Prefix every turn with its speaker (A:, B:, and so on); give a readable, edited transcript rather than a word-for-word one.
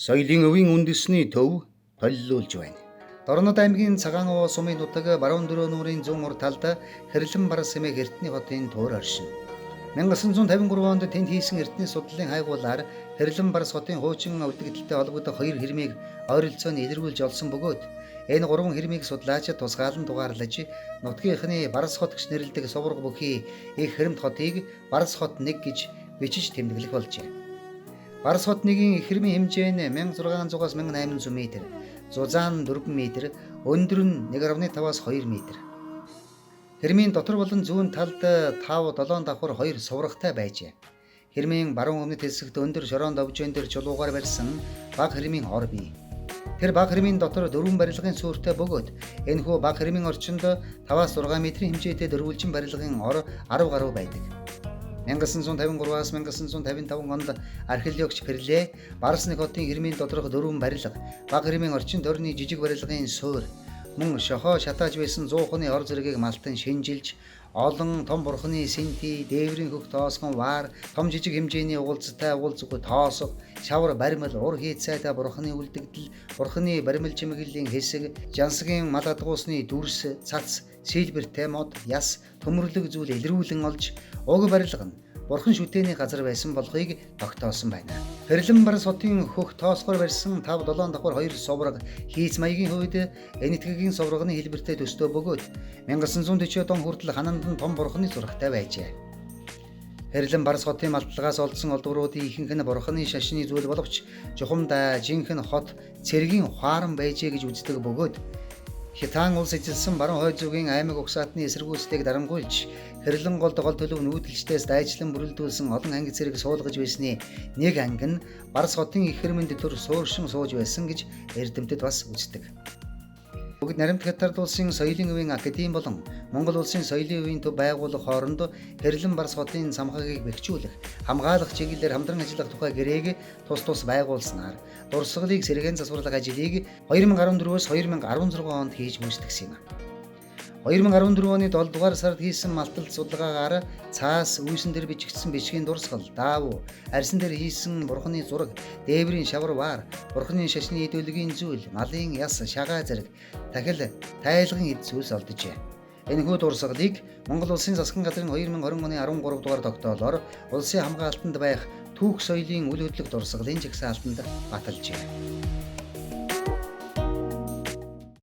A: Соёлын өвийн үндэсний төв толилуулж байна. Дорнод аймгийн Цагаан Овоо сумын нутаг Баруун Дөрөө нуурын зүүн урд талд Хэрлэн Барс хэмээх эртний хотын туур оршино. 1953 онд тэнд хийсэн эртний судлалын хайгуулаар Хэрлэн Барс хотын хуучин өвдөгдөлтэй холбогдох хоёр хэрмийг ойролцоо нь илрүүлж олсон бөгөөд энэ гурван хэрмийг судлаачид тусгаалan дугаарлаж нутгийнхны Барс хот гэж нэрлэдэг сувраг бүхий их хэрэмт хотыг Барс хот 1 гэж бичиж тэмдэглэх болжээ. Барс хот 1-ийн их хэрмийн хэмжээ нь 1600-аас 1800 м, зузаан 4 м, өндөр нь 1.5-аас 2 м. Хэрмийн дотор болон зүүн талд 5 7 давхар 2 суврагтай байжээ. Хэрмийн баруун өмнөд хэсэгт өндөр шорон довжин дээр чулуугаар барьсан баг хэрмийн ор бий. Тэр баг хэрмийн дотор дөрвөн барилгын суурьтай бөгөөд энэхүү баг хэрмийн орчинд 5-аас 6 метрийн хэмжээтэй дөрвөлжин барилгын ор 10 гаруй байдаг. 1953-аас 1955 онд археологч Перле Барс нэг хотын хэрмийн доторх дөрвөн барилга, баг хэрмийн орчин тойрны жижиг барилгын суурь, мөн шохоо шатааж байсан 100 ор зэргийг малтан шинжилж, олон том бурхны сэнти, дээврийн хөх тоосгон ваар, том жижиг хэмжээний угалцтай угалцгүй тоосго, шавар баримл, ур хийцайтай бурхны үлдэгдэл, бурхны баримл чимэглэлийн хэсэг, жансгийн мал адгуусны дүрс, цац, сэлбэртэй мод, яс, төмөрлөг зүйл илрүүлэн олж, уг барилга нь бурхан шүтээний газар байсан болохыг тогтоосон байна. Хэрлэн Барс хотын хөх тоосгоор барьсан 5 7 давхар 2 сувраг хийц маягийн хувьд Энэтхэгийн суврагны хэлбэртэй төстэй бөгөөд 1940 он хүртэл хананд нь том бурханы зурагтай байжээ. Хэрлэн Барс хотын малтлагаас олдсон олдвруудын ихэнх нь бурханы шашны зүйл боловч чухамдаа жинхэнэ хот цэргийн хуаран байжээ гэж үздэг бөгөөд Хятаан улс эзэлсэн баруун хойд зүгийн аймаг угсаатны эсэргүүцлийг дарангуйлж Хэрлэн голд гол төлөв нүүдэлчдээс дайчлан бүрэлдүүлсэн олон анги зэрэг суулгаж байсны нэг анги нь Барс хотын их хэрмэнд төр сууршин сууж байсан гэж эрдэмтэд бас үздэг. Бүгд наримт Хятад улсын соёлын өвийн академи болон Монгол улсын соёлын өвийн төв байгууллага хооронд Хэрлэн Барс хотын самхагийг бэхжүүлэх, хамгаалах чиглэлээр хамтран ажиллах тухай гэрээг тус тус байгуулснаар дурсгалыг сэргээн засварлах ажлыг 2014-өөс 2016 онд хийж гүйцэтгэсэн юм. 2014 оны 7 дугаар сард хийсэн малталт судалгаагаар цаас үйсэн дээр бичигдсэн бичгийн дурсгал, даав, арьсан дээр хийсэн бурхны зураг, дээврийн шавар ваар, бурхны шашны идеологийн зүйл, малын яс, шагаа зэрэг дахил тайлгын эд зүйлс олджээ. Энэхүү дурсгалыг Монгол улсын засгийн газрын 2020 оны 13 дугаар тогтоолоор улсын хамгаалтанд байх түүх соёлын үл хөдлөх дурсгалын жагсаалтанд баталжээ.